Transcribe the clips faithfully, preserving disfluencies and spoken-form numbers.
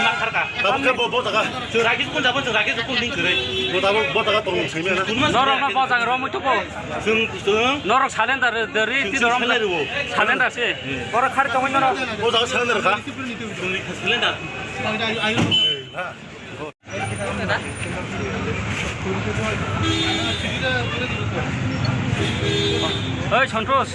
kiri ma kharka. Tabuk khe bo, bo jaga. Chwng ragi kun jabo, chwng ragi kun ding kwrwi. Bo tabuk bo jaga tong simi na. Norok no bo jaga ro muitu ko. Chwng, chwng. Norok salenda re, de ri, ti norok. Salenda se. Borok khari tongwi norok. Bo jaga salenda kha. Chwng salenda. Ha. Oi, Santosh.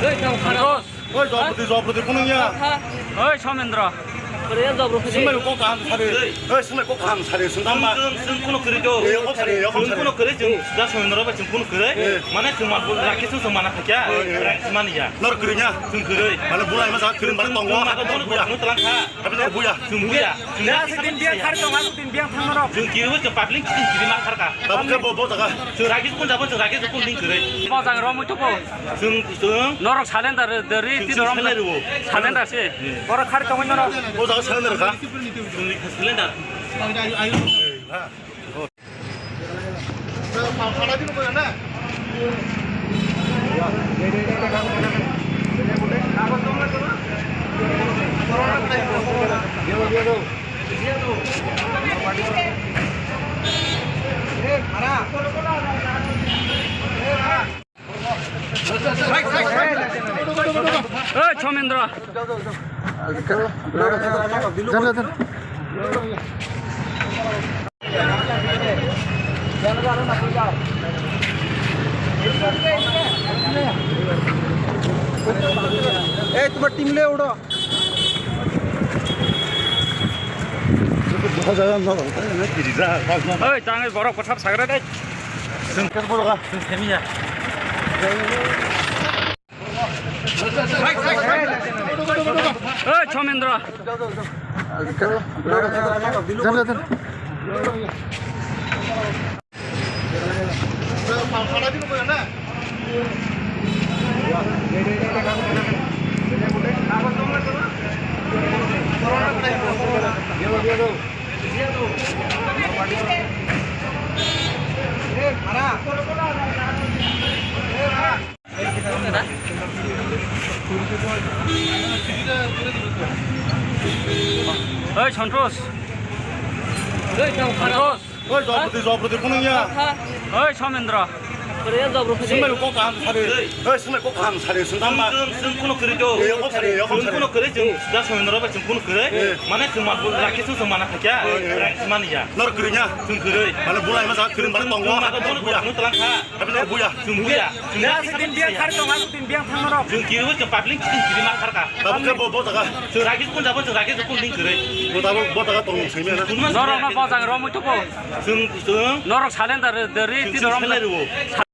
Oi, Santosh. Oi, Jopati, Jopati, kuno ya? Oi, Somendra. Ore, Jopati. Sumai ko kaham sari. Oi, sumai ko kaham sari. Sundam ma. Sung, sung kuno kiri do. Eh, ko sari, ko sari. Sung kuno kiri, sung. Da Somendra ba sung kuno kiri. Eh. Mane sung ma, rakhi sung, sung mana khakya. Eh, eh. Rakhi mani ya. Nor kiri nya. Sung kiri. Mane bulai ma sa kiri, mane tongo. Sung ma ko buya. Sung telang kha. Abi nor buya. Sung buya. Ya, sedin biang thar tong, aku din biang thang norok. Chwng kiriwi chwng public chwng kiri ma kharka. Tabuk khe bo, bo jaga. Chwng ragi kun jabo chwng ragi kun ding kwrwi. Bo jaga ro muitu ko. Chwng, chwng. Norok salenda re, de ri, ti norok. Salenda se. Borok khari tongwi norok. Bo jaga salenda kha. Chwng salenda. Ha. Hey, Somendra. Ei, তোমার টিম লে উড়ো। Oi, tangwi borok kwthap sagra dai. Chwng khe borok, chwng themiya. Oi, Somendra. Oi, Santosh. Oi, Santosh. Oi, Jopati, Jopati, kuno ya? Oi, Somendra. Sumai kok kaham sari. Hei, sumai kok kaham sari, sung tang ma. Sung, sung kuno kwrwi do. Eh, kok sari, eh, kok sari. Sung kuno kwrwi, sung da sung noro ba sung kuno kwrwi. Eh. Mane sung ma, laki sung sung mana thakya. Eh, eh. Rang sumani ya. Nor kwrwi nya. Sung kwrwi. Mane bulai ma sa kwrwi bar tong. Sung ma do bono buya. Bono tlang kha. Abi nor buya. Sung buya. Sung ya, buya. Sing din biang khar tong, aku din biang thang noro. Sung kiri wo, sung public sing kiri ma khar kha. Tabuk khe bo, bo taka. Sung ragi kun jabo, sung ragi kun ding kwrwi. Bo tabuk bo taka tong sing me na. Kun ma. Norok no bojang ro mui tuko. Sung, sung. Norok silent dari, dari ti norok. Sung silent ro.